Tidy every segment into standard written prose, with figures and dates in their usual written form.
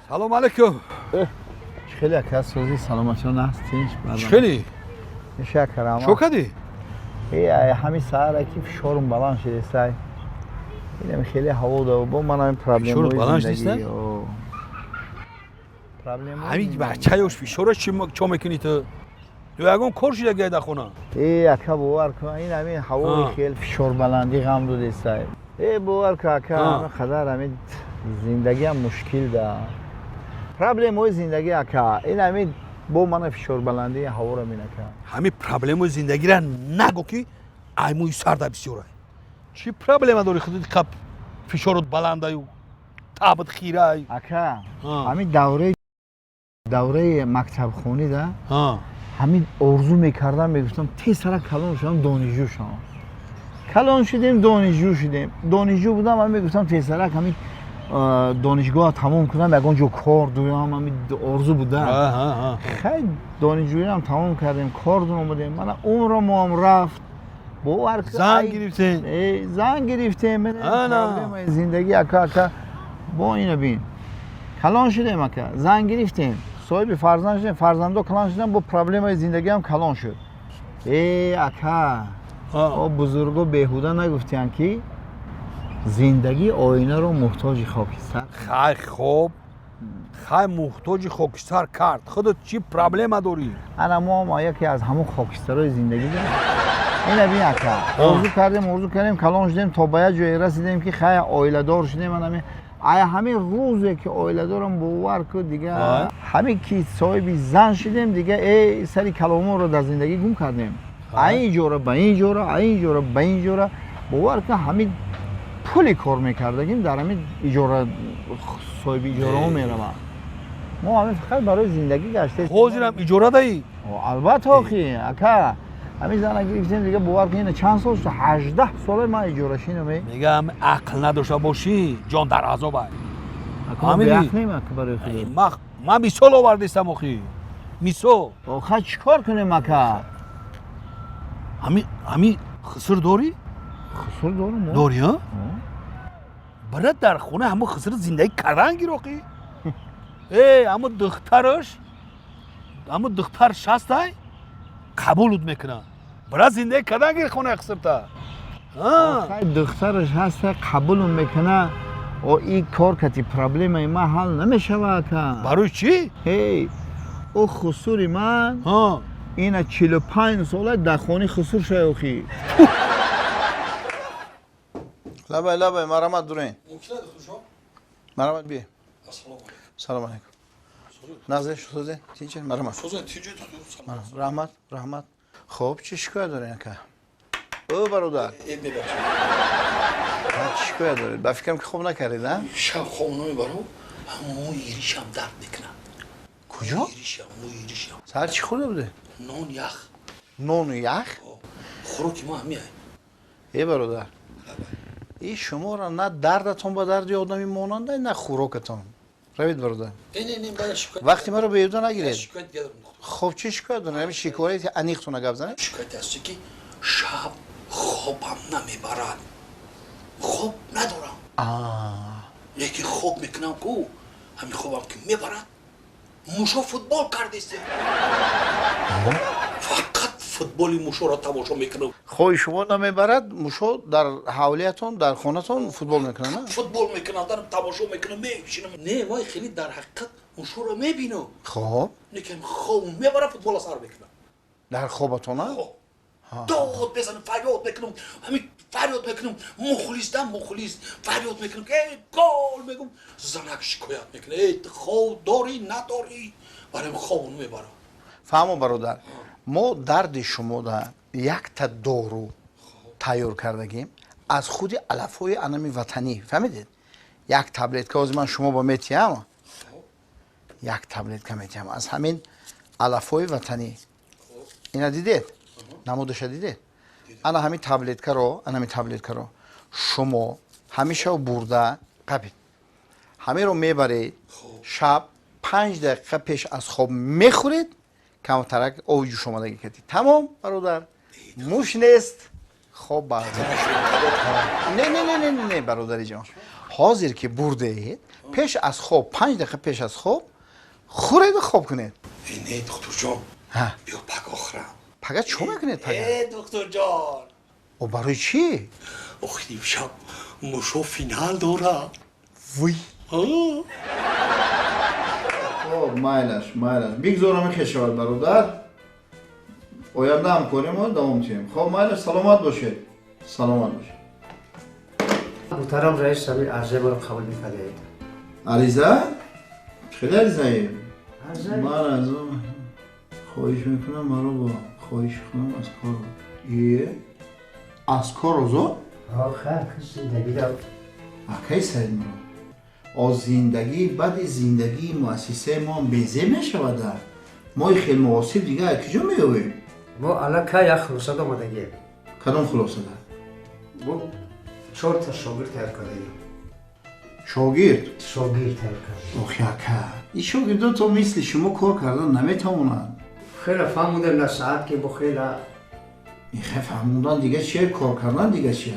Салом алейкум. Хеле ака, сӯзи саломатиён аст, тинч. Чӣ хели? Шакарам. Чо кардӣ? Э, ҳамин саҳара ки фишорум баланд шидесай. Инам хеле ҳаво да бо ман ҳамин проблемаҳои баланд зиндагӣ. шудист? О. Проблемаҳои Ҳамин зиндагӣ. бачаёш фишора чо мекунӣ ту? Ё ягон кор шида дар хона? Э, ака, бовар кун, ин ҳамин ҳавои хел фишорбаландӣ ғам додесай. Э, бовар кун, ака, ҳамин қадар ҳамин зиндагиам мушкил да. Проблемаҳои зиндагӣ, ака, ин ҳамин бо мана фишорбаландии ҳаворо мин, ака. Ҳамин проблемаи зиндагира нагӯ, ки аймӯи сарда бисёрай. Чӣ проблема дорӣ худит, қап фишорот баландаю табат хирай? Ака, ҳамин давраи мактабхонӣ да ҳамин орзу мекардам, мегуфтам, тезтара калон шудам, донишҷӯ шавам. Калон шудем, донишҷӯ шудем. Донишҷӯ будам, ҳам мегуфтам, тезтарак ҳамин донишгоҳа тамом кунам, ягон ҷо кор дуям. Ҳамин орзу буда. Хай, донишҷӯиам тамом кардем, кор омадем, мана умрамоам рафт, бовар кун. Зан гирифтем. Э, зан гирифтем. Ана. Проблемаи зиндагӣ, ака. Ака, бо ина бин, калон шудем, ака, зан гирифтем, соҳиби фарзанд шудем, фарзандо калон шудам, бо проблемаи зиндагиам калон шуд. Э, ака, о, бузурго беҳуда нагуфтиянд, ки зиндагӣ оинаро муҳтоҷи хокистар. Хай, хоб, хай, муҳтоҷи хокистар кард, худат чӣ проблема дорӣ? Ана мо яке аз ҳамон хокистарои зиндагӣ дорем. Ина бин, ака, орзу кардем, орзу кардем, калон шудем, то ба як ҷое расидем, ки хай, оиладор шудем. Ана ай ҳамин рӯзе ки оиладорам, бовар ку, дига ҳамин ки соҳиби зан шудем, дига э сари каломонро дар зиндагӣ гум кардем. Ай ин ҷора ба ин ҷора, ай ин ҷора ба ин ҷора. Бовар ку, ҳамин пули кор мекардагим дар ҳамин иҷора, соҳиби иҷораҳо меравад. Мо ҳамин фақат барои зиндагӣ гаштем. Ҳозирам иҷора даӣ? Албатта, охи, ака, ҳамин зана гирифтем, дига бовар кун, ина чанд сол шуд, 18 сола ман иҷорашинам. Мегам, ақл надошта бошӣ, ҷон дар азоб ай. Ака, беақлем, ака, барои худ. Ман мисол овардистам, охи, мисол. Охай, чӣ кор кунем, ака? Ҳами хусур дорӣ? Хусур дорам. Дорӣ, а? Бара, дар хона ҳама хусур зиндагӣ кардан гир, охи. Э, ҳама духтараш, ҳама духтар шастай, қабулут мекунад. Бара, зиндагӣ кардан гир хонаи хусурта. Охай, духтараш ҳаста, қабулум мекуна, о и кор кати проблемаи ман ҳал намешава, ака. Барои чӣ? Ҳей, ӯ хусури ман ина 45 сола дар хонаи хусур шай, охи. Лабай, лабай, марҳамат, дурен. Марҳамат, бие. Салом алейкум. Нағзе, сӯзе, тинче, марҳамат. Раҳмат, раҳмат. Хоб, чӣ шикоят дорен, ака? Ӯ, бародар. Чӣ шикоят доред? Ба фикрам, ки хоб накардед, а? Шаб хоб намебарам, ҳамон иришам дард мекунад. Куҷо? Иришам, иришам. Саҳар чӣ хӯрда буде? Нон ях. Нону ях? Хӯроки ма ҳамия. Э, бародар, и шуморо на дардатон ба дарди одами монанда, на хӯрокатон. Равед, бародар, вақти маро беҳуда нагиред. Хоб, чӣ шикоят доред? Ҳамин шикояти аниқтона гап занед. Шикояте ҳасте, ки шаб хобам намебарад, хоб надорам. Яке хоб мекунам ку, ҳамин хобам ки мебарад, мушо футбол кардесте, фақат футболи мушоро тамошо мекунам. Хоби шумо намебарад, мушо дар ҳавлиятон, дар хонатон футбол мекунанд, на? Футбол мекунам, дарам тамошо мекунам, мешинам. Не, вай хеле дар ҳақиқат мушоро мебинам. Лекин хоб мебарад, футбола сар мекунам. Дар хобатон, а? Дод мезанам, фарёд мекунам, ҳамин фарёд мекунам, мухлис да мухлис, фарёд мекунам, э, гол мегум. Занак шикоят мекунад: э, хоб дорӣ, надорӣ? Барои хоб мебарам. Фаҳмо, бародар, мо дарди шумода якта дору тайёр кардагим аз худи алафҳои анами ватанӣ, фаҳмидед? Як таблетка ҳозир ман шумо ба метиҳам, як таблетка метиҳам аз ҳамин алафҳои ватанӣ. Ина дидед, намудаша дидед? Ана ҳамин таблеткаро, ана ҳамин таблеткаро шумо ҳамеша бурда қапид, ҳаминро мебаред, шаб 5 дақиқа пеш аз хоб мехӯред, камтарак оби ҷӯшомадагӣ кардед, тамом, бародар, муш нест, хоб. Ба не, не, не, не, не, бародари ҷон. Ҳозир ки бурдед, пеш аз хоб, 5 дақиқа пеш аз хоб хӯреду хоб кунед. Не, духтурҷон, биё пага хӯрам. Пага чӣ мекунед пага? Духтурҷон. О, барои чӣ? Ох, имшаб мушо финал дорад. Вуй. Хоб, майлаш, майлаш. Бигзор ҳамин шавад, бародар. Оянда ҳамкоримо давом тиҳем. Хоб, майлаш, саломат бошед. Саломат бошед. Муҳтарам раис, ҳамин арзаи маро қабул мекардед? Ариза? Хеле аризае? Ман аз он хоҳиш мекунам, маро бо хоҳиши худам аз кор аз кор озод? Зиндагиро акай Саидмурод, аз зиндагӣ баъди зиндагии муассисаи мо безеб мешавада. Мои хел муосиб дига аз куҷо меёбем? Мо аллакай як хулосада омадагием. Кадом хулосада? Мо 4 та шогирд тайёр кардаем. Шогирд? Шогирд тайёр кардаем. Ох, ака, ин шогирдо то мисли шумо кор кардан наметавонанд. Хеле фаҳмудем на саат ки бо хела. Хе фаҳмудан дига чие, кор кардан дига чие?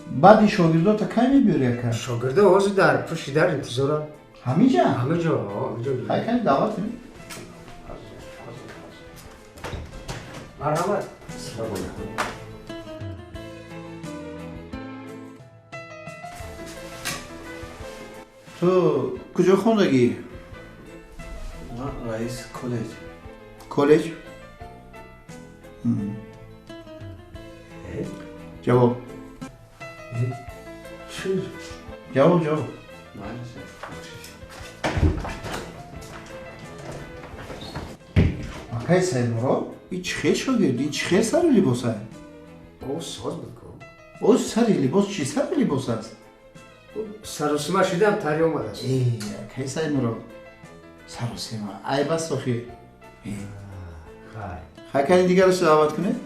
Баъди шогирдота кай мебиёри, ака? Шогирдо ҳозир дар пушти дар интизоранд. Ҳамиҷа? Ҳамиҷо, ҳамиҷо. Хай, кай даъват кунед. Марҳамат. Салом алейкум. Ту куҷо хондагӣ? Ман раис, коллеҷ. Коллеҷ? Ҷавоб. Ҷавоб, ҷавоб. Акай Саидмурод, ин чӣ хел шогирд, ин чӣ хел сари либос аст? О, соз буд ку. О, сари либос чӣ сари либос аст? Саросима шудам, тари омадааст. Акай Саидмурод, саросима айб аст охи. Хай, кани дигарашро даъват кунед.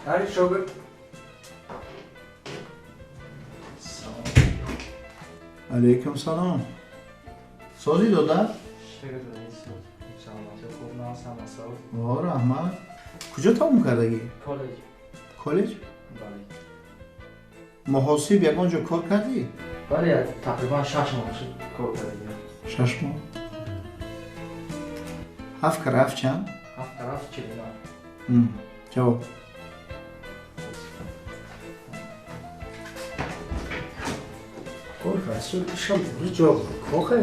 Тари шогирд. Алейкум салом. Созӣ дода? О, раҳмат. Куҷо тамом кардагӣ? Коллеҷ. Коллеҷ? Бале. Муҳосиб ягон ҷо кор кардӣ? Бале, тақрибан 6 моҳ шуд кор кардагиам. 6 моҳ? 7 кара 7 чанд? 7 кара 7 49. Ҷавоб. Шам дуруст ҷавоб дод. Кохе?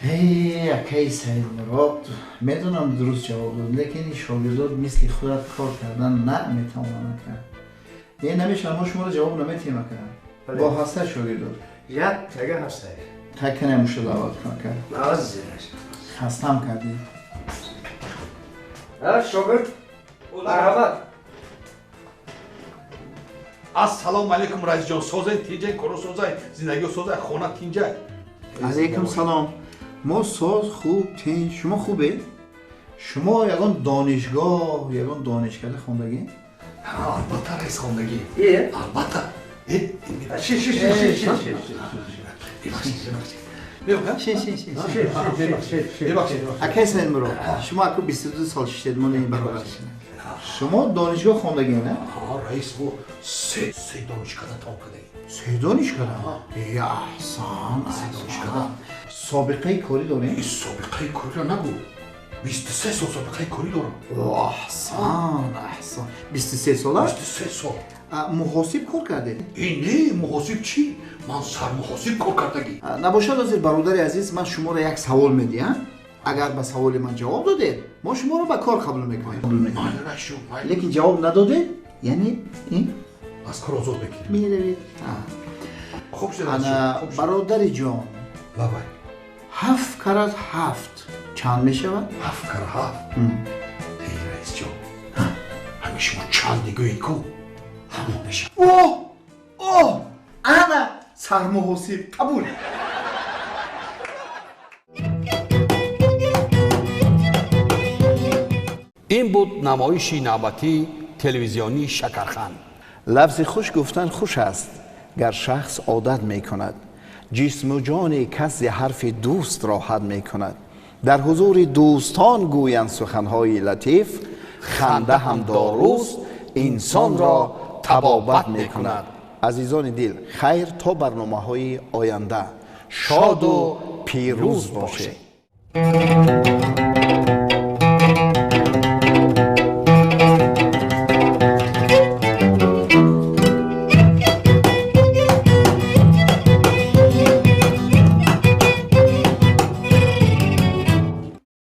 Эй, акай Саидмурод, медонам дуруст ҷавоб дод, лекин ин шогирдот мисли худат кор кардан наметавонанд кард. Не, намешавад, мо шуморо ҷавоб наметиҳем, ака. Бо ҳаста шогирдот. Як тага ҳаста. Так канамуша даъват кун, ака. Азизаш. Хастам кардӣ. Шогирд, марҳамат. Ассалому алайкум, раисҷон. Созай, тинҷай, коро созай, зиндагио созай, хона тинҷай. Алайкум салом. Мо соз, хуб, тинҷ. Шумо хубед? Шумо ягон донишгоҳ, ягон донишкада хондагӣ? Албатта, раис, хондагӣ. Албатта. Ши, ши, ши, ши, ши, ши. Ши, ши, ши. Акай Саидмурод, шумо аку 22 сол шиштед, мо не баробар шидем. Шумо донишгоҳ хондагӣ, на? Раис, мо се донишкада тамом кардагӣ. 3 донишкада? Э, аҳсан, аҳсан. Собиқаи корӣ дорем? Собиқаи кориро нагӯ. 23 сол собиқаи корӣ дорам. Аҳсан, аҳсан. 23 сола? 23 сол. Муҳосиб кор кардед? Не, муҳосиб чӣ? Ман сармуҳосиб кор кардагӣ. Набошад, ҳозир, бародари азиз, ман шуморо як савол медиҳам. Агар ба саволи ман ҷавоб додед, мо шуморо ба кор қабул мекунем. Лекин ҷавоб надодед, яъне ин аз кор озод мекунем. Меравед. Хуб шуд. Ана, бародари ҷон. Лабай. 7 кара 7 чанд мешавад? 7 кара 7? Эй, раисҷон, ҳамин шумо чанд нигоҳед ку, ҳамон мешавад. Оҳ! Оҳ! Ана сармуҳосиб қабул. Ин буд намоиши навбатии телевизионии Шакархан. Лафзи хуш гуфтан хуш аст, гар шахс одат мекунад. Ҷисму ҷони кас зи ҳарфи дӯст роҳат мекунад. Дар ҳузури дӯстон гӯянд суханҳои латиф, ханда ҳам доруст, инсонро табобат мекунад. Азизони дил, хайр, то барномаҳои оянда шоду пирӯз бошед.